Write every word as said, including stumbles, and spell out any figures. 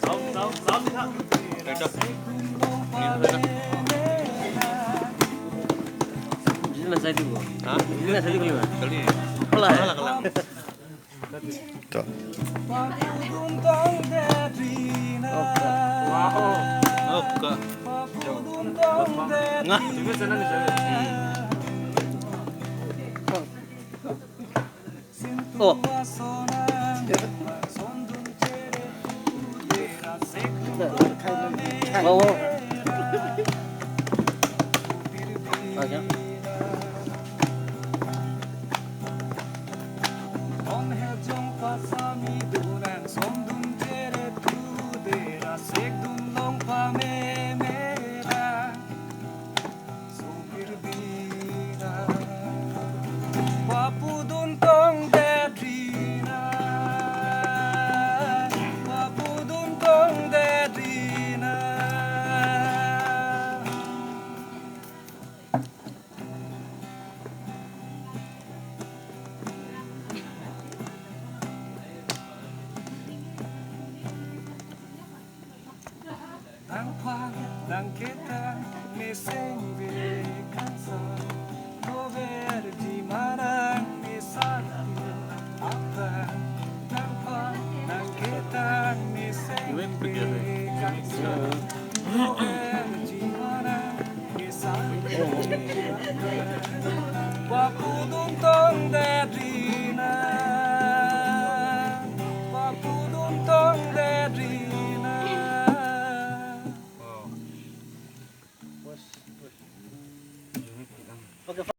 Ini lah saya dulu. Hah? Ini lah saya dulu. Kali. Alah. Kalang, kalang. To. Wow. Oh, ka. Nga. Oh. Wow, wow. Papudun tong dedrina, papudun tong dedrina. Tangphan, tangketang, meseng ve kangsam, dover di